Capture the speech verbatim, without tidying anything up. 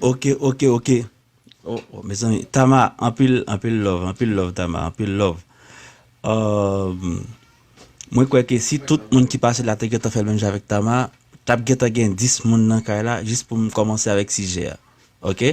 Ok, ok, ok. Oh, oh, mezanmi, Tama, anpil, anpil love, anpil love, Tama, anpil love. Euh, mwen kwè ke si tout moun ki pase la te gentan fè l menm jan avèk Tama, t ap gentan gen dis moun nan kay la, jis pou m kòmanse avèk sijè a. Ok?